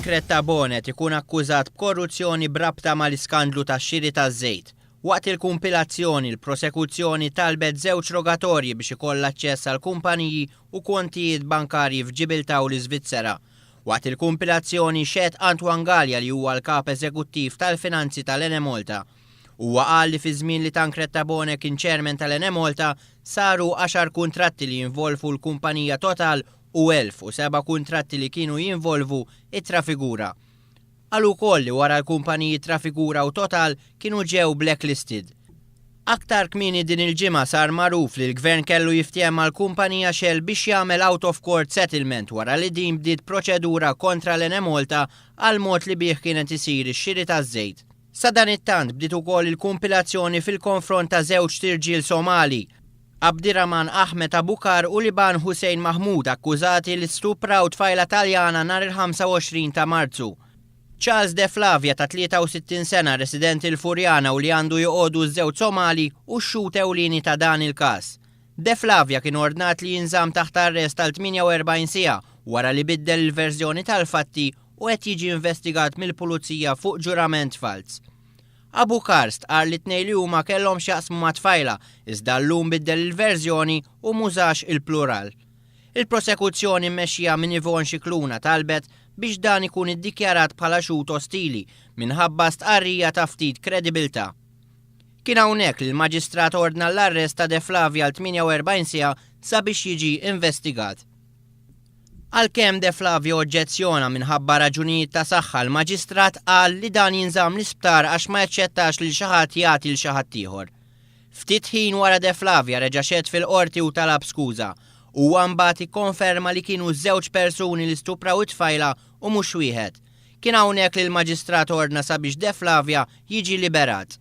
Tancred Tabone qed ikun akkużat b'korruzzjoni b'rabta mal-iskandlu tax-xiri taż-żejt. Waqt il-kumpilazzjoni, l-prosekuzzjoni talbet żewġ rogatorji biex ikollha aċċess għal kumpaniji u kontijiet bankarji f'Ġibiltà u l-Iżvizzera. Waqt il-kumpilazzjoni xehed Antoine Galea li huwa l-Kap Eżekuttiv tal-Finanzi tal-Enemalta. Huwa qal li fiż-żmien li Tancred Tabone kien Chairman tal-Enemalta saru għaxar kuntratti li jinvolvu l-kumpanija Total u 1,007 kuntratti li kienu jinvolvu it-Trafigura. Qal ukoll li wara l-kumpaniji Trafigura u Total kienu ġew blacklisted. Aktar kmieni din il-ġimgħa sar magħruf li l-Gvern kellu jiftiehem mal-kumpanija Shell biex jagħmel out of court settlement wara li din bdiet proċedura kontra l-Enemalta għall-mod li bih kienet isir ix-xiri taż-żejt. Sadanittant bdiet ukoll il-kumpilazzjoni fil-konfront ta' żewġt irġiel Somali, Abdirahman Ahmed Abukar u Liban Hussein Mahmoud akkużati li stupraw tfajla Taljana nhar il-25 ta' Marzu. Charles De Flavia ta' 63 sena residenti l-Furjana u li għandu joqogħdu ż-żewġ Somali u x-xhud ewlieni ta' dan il-każ. De Flavia kien ordnat li jinżamm taħt arrest għal 48 siegħa wara li biddel il-verżjoni tal-fatti u qed jiġi investigat mill-pulizija fuq ġurament falz. Abukar stqarr li t-tnejn li huma kellhom x'jaqsmu mat-tfajla, iżda llum biddel il-verżjoni u m'użax il-plural. Il-prosekuzzjoni mmexxija minn Yvonne Scicluna talbet biex dan ikun iddikjarat bħala xhud ostili minħabba stqarrija ta' ftit kredibilità. Kien hawnhekk li l-Maġistrat ordna l-arrest ta' De Flavia għal 48 siegħa sabiex jiġi investigat. Għalkemm De Flavio oġġezzjona minħabba raġunijiet ta' saħħa l-Maġistrat qal li dan jinżamm l-isptar għax ma jaċċettax lil xi ħadd jagħti 'l xi ħaddieħor. Ftit ħin wara De Flavia reġa' xehed fil-Qorti u talab skuża. Huwa mbagħad ikkonferma li kienu żewġ persuni li stupraw it-tfajla u mhux wieħed. Kien hawnhekk li l-Maġistrat ordna sabiex De Flavia jiġi liberat.